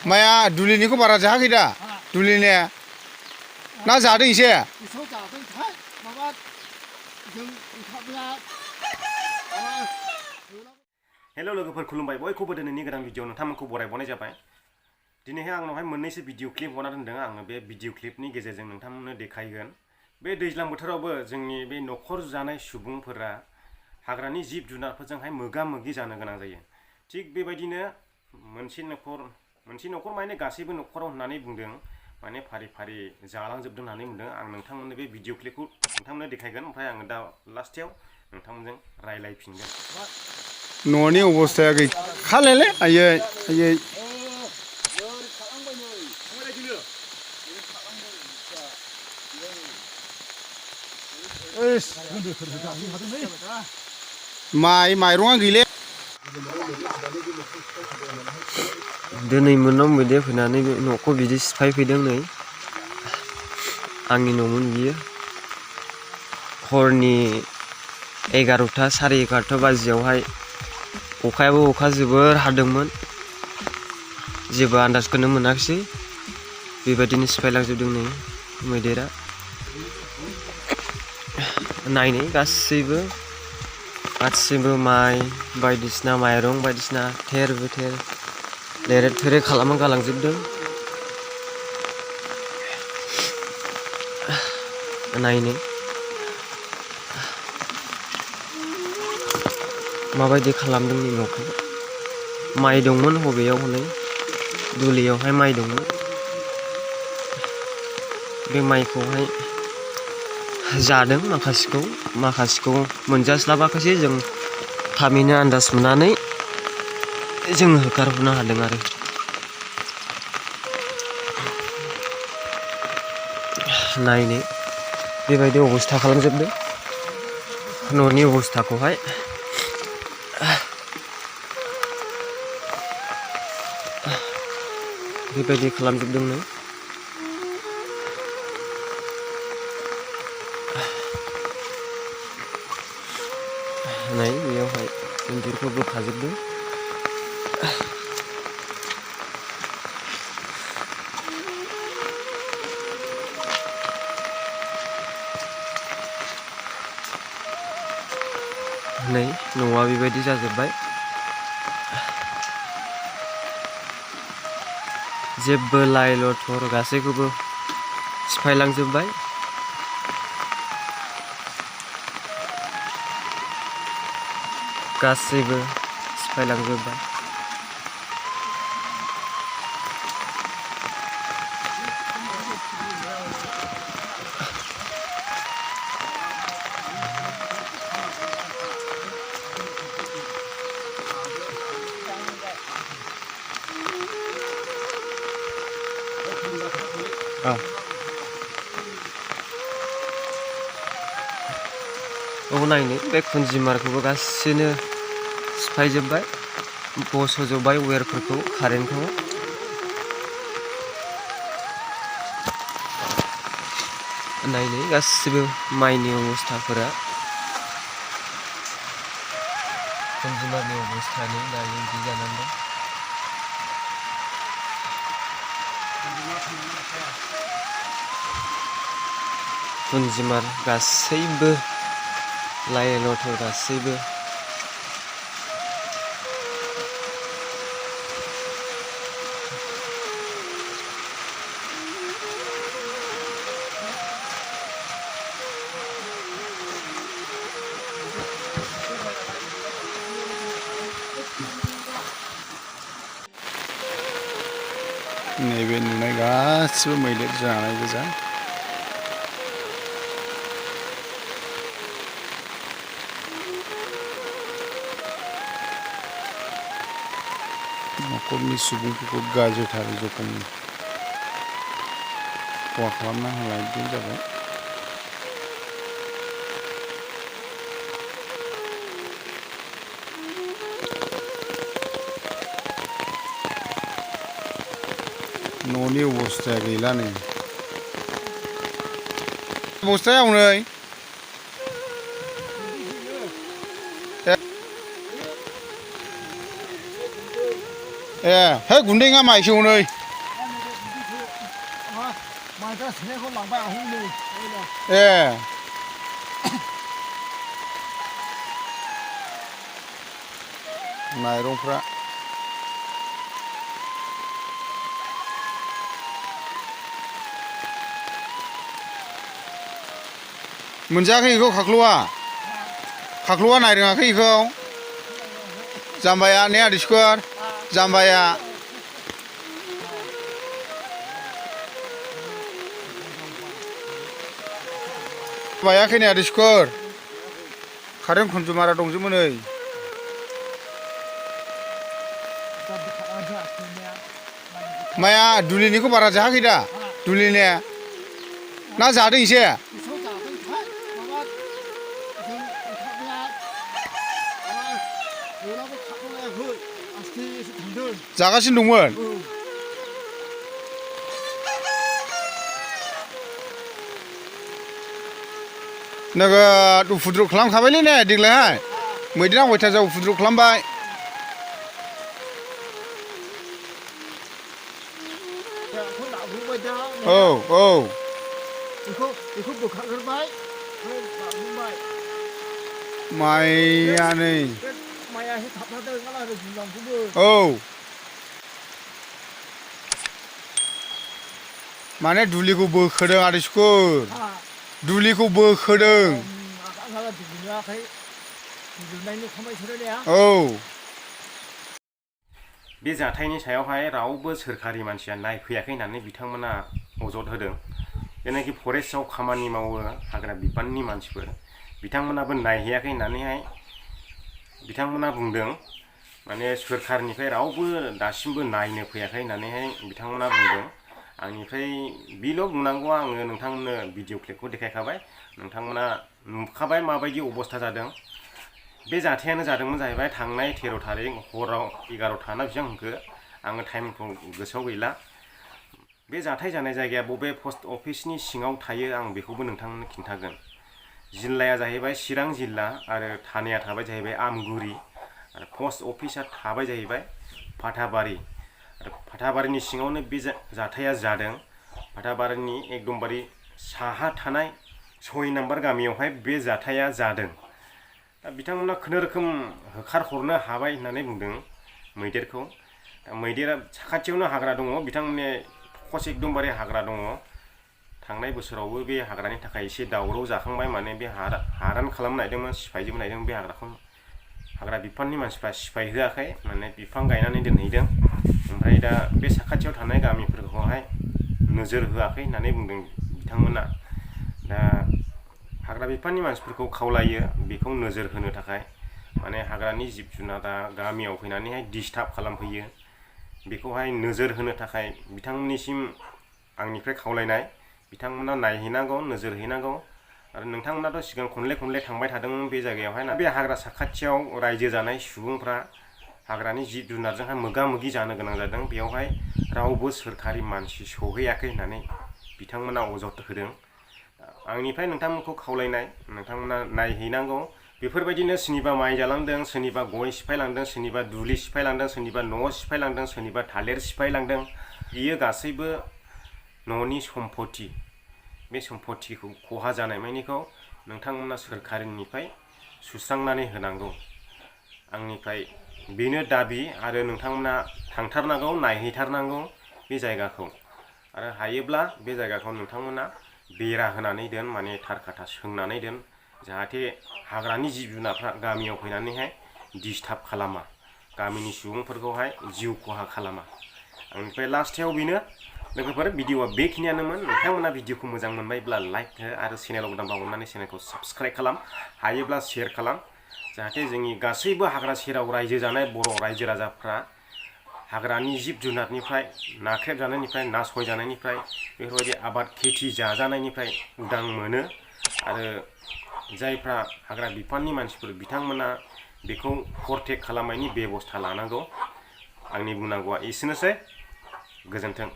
माया दुलिनिखौ बारा जायाखै दा दुलिनिया ना जादों एसे एसेयाव जादोंथाय माबा जों ओंखारब्ला हेल' लोगोफोर खुलुमबाय बयखौबो दिनैनि गोदान भिडिअ नोंथांमोनखौ बरायबावनाय जाबाय दिनैहाय आंनावहाय मोननैसो भिडिअ क्लिप हरना दोनदों आङो बे भिडिअ क्लिपनि गेजेरजों नोंथांमोननो देखायगोन बे दैज्लां बोथोरावबो जोंनि बे न'खर जानाय सुबुंफोरा हाग्रानि जिब जुनारफोरजोंहाय मोगा मोगि जानो गोनां जायो थिग बेबायदिनो मोनसे न'खर माने गासैबो न'खराव होननानै बुंदों माने फारि फारि जालांजोबदों होननानै बुंदों आं नोंथांमोननो बे भिडिअ क्लिपखौ नोंथांमोननो देखायगोन ओमफ्राय आङो दा लास्टआव नोंथांमोनजों रायलायफिनगोन न'नि अबस्थाया गैखालायलै आयै आयै माइरङा गैले दिनै मोनाव मैदेर फैनानै न'खौ बिदि सिफायफैदों नै आंनि न'मोन बियो हरनि 11टा साराय 11टा बाजियावहाय अखायाबो अखा जोबोर हादोंमोन जेबो आन्दाजखौनो मोनाखिसै बेबायदिनो सिफायलांजोबदों नै मैदेरा नायनै गासैबो माइ बायदिसिना माइरं बायदिसिना थेर बेथेर लेरे थेरे खालामना गालांजोबदों नायनै माबायदि खालामदों नै न'खौ माइ दंमोन बबेयाव हनै दुलियावहाय माइ दंमोन बे माइखौहाय जादों माखासेखौ मोनजास्लाबाखैसै जों थाबैनो आन्दाज मोननानै जों होखारहरनो हादों आरो नायनो बेबायदि अबस्था खालामजोबदों न'नि अबस्थाखौहाय बेबायदि खालामजोबदों नै नै बेयावहाय इन्जुरखौ बोखाजोबदों नै न'आ बेबायदि जाजोब्बाय जेबो लाइ लथर गासैखौबो सिफायलांजोब्बाय गासैबो सिफायलांजोब्बाय नायनो बे खुन्जिमारखौबो गासिनो सिफायजोब्बाय बस'जोब्बाय वेरफोरखौ कारेन्टखौ नायनो गासिबो माइनि अबस्थाफोरा खुन्जिमारनि अबस्थानि दायो बिदि जानानै दं खुन्जिमार गासैबो लाइ लथर गासैबो नैबे नुनाय गासिबो मैदेर जानाय गोजा न'खरनि सुबुंफोरखौ गाज्रिथार रोखोमनि खहा खालामना होनाय बिदिनो जाबाय न'नि अबस्थाया गैला नै अबस्थाया हनै हे गुन्दैङा माइसो हनै माइब्रा सोनायखौ लांबाय आहुंनै माइरंफ्रा मोनजायाखै बेखौ खाख्लुवा नायरोङाखै बेखौ जाम्बाया ने आदिस्कर जाम्बाया बायाखै ने आदिस्कर कारेन्ट कन्जुमारा दंजोबो नै माया दुलिनिखौ बारा जायाखै दा दुलिनिया ना जादों एसे जागासिनो दंमोन नोगोद उफुद्रुग खालामखाबायलै ने देग्लायहाय मैदेरा अयथासार उफुद्रुग खालामबाय औ बेखौ बोखारबाय माइया नै माइया थाबथादों आरो जुलामखौबो औ माने दुलिखौ बोखोदों आदिस्कर दुलिखौ बोखोदों औ बे जाथायनि सायावहाय रावबो सोरखारि मानसिया नायफैयाखै होननानै बिथांमोना अजद होदों जेनाखि फरेस्टआव खामानि मावो हाग्रा बिफाननि मानसिफोर बिथांमोनाबो नायहैयाखै होननानैहाय बिथांमोना बुंदों माने सोरखारनिफ्राय रावबो दासिमबो नायनो फैयाखै होननानैहाय बिथांमोना बुंदों आंनिफ्राय बेल' बुंनांगौ आङो नोंथांमोननो भिडिअ क्लिपखौ देखायखाबाय नोंथांमोना नुखाबाय माबायदि अबस्था जादों बे जाथायानो जादोंमोन जाहैबाय थांनाय 13 तारिख हराव 11 ना बेसेबां होनखो आङो टाइमखौ गोसोआव गैला बे जाथाय जानाय जायगाया बबे पस्ट अफिसनि सिङाव थायो आं बेखौबो नोंथांमोननो खिन्थागोन जिल्लाया जाहैबाय चिरां जिल्ला आरो थानाया थाबाय जाहैबाय आमगुरि आरो पस्ट अफिसा थाबाय जाहैबाय फाथाबारि आरो फाथाबारिनि सिङावनो बे जाथाया जादों फाथाबारिनि एकदमबारे साहा थानाय 6 नम्बर गामियावहाय बे जाथाया जादों दा बिथांमोना खुनुरोखोम होखारहरनो हाबाय होननानै बुंदों मैदेरखौ मैदेरा साखाथियावनो हाग्रा दङ बिथांमोननि खस एकदमबारे हाग्रा दङ थांनाय बोसोरावबो बे हाग्रानि थाखाय एसे दावराव जाखांबाय माने बे हारान खालामनो नागिरदोंमोन सिफायजोबनो नागिरदोंमोन बे हाग्राखौ हाग्रा बिफाननि मानसिफ्रा सिफाय होआखै माने बिफां गायनानै दोनहैदों ओमफ्राय दा बे साखाथियाव थानाय गामिफोरखौहाय नोजोर होआखै होननानै बुंदों बिथांमोना दा हाग्रा बिफाननि मानसिफोरखौ खावलायो बेखौ नोजोर होनो थाखाय माने हाग्रानि जिब जुनारा गामियाव फैनानैहाय डिस्टार्ब खालामफैयो बेखौहाय नोजोर होनो थाखाय बिथांमोननिसिम आंनिफ्राय खावलायनाय बिथांमोना नायहैनांगौ नोजोर हैनांगौ आरो नोंथांमोनाथ' सिगां खनले थांबाय थादोंमोन बे जायगायावहाय बे हाग्रा साखाथियाव रायजो जानाय सुबुंफ्रा हाग्रानि जिब जुनारजोंहाय मोगा मोगि जानो गोनां जादों बेयावहाय रावबो सोरखारि मानसि सौहैयाखै होननानै बिथांमोना अजद होदों आंनिफ्राय नोंथांमोनखौ खावलायनाय नोंथांमोना नायहैनांगौ बेफोरबायदिनो सोरनिबा माइ जालांदों सोरनिबा गय सिफायलांदों सोरनिबा दुलि सिफायलांदों सोरनिबा न' सिफायलांदों सोरनिबा थालिर सिफायलांदों बियो गासैबो न'नि सम्पति बे सम्पतिखौ खहा जानाय मानिखौ नोंथांमोना सोरखारनिफ्राय सुस्रांनानै होनांगौ आंनिफ्राय बेनो दाबि आरो नोंथांमोना थांथारनांगौ नायहैथारनांगौ बे जायगाखौ आरो हायोब्ला बे जायगाखौ नोंथांमोना बेरा होनानै दोन माने थारकाथा सोंनानै दोन जाहाथे हाग्रानि जिब जुनारफ्रा गामियाव फैनानैहाय डिस्टार्ब खालामा गामिनि सुबुंफोरखौहाय जिउ खहा खालामा आंनिफ्राय लास्टआव बेनो लोगोफोर भिडिअआ बेखिनियानोमोन नोंथांमोना भिडिअखौ मोजां मोनबायब्ला लाइक हो आरो चेनेलाव गोदानबा अननानै चेनेलखौ साबस्क्राइब खालाम हायोब्ला शेयार खालाम जाहाथे जोंनि गासैबो हाग्रा सेराव रायजो जानाय बर' रायजो राजाफ्रा हाग्रानि जिब जुनारनिफ्राय नाख्रेबजानायनिफ्राय नासयजानायनिफ्राय बेफोरबायदि आबाद खेथि जाजानायनिफ्राय उदां मोनो आरो जायफ्रा हाग्रा बिफाननि मानसिफोर बिथांमोना बेखौ प्रटेक्ट खालामनायनि बेबस्था लानांगौ आंनि बुंनांगौआ एसेनोसै गोजोन्थों।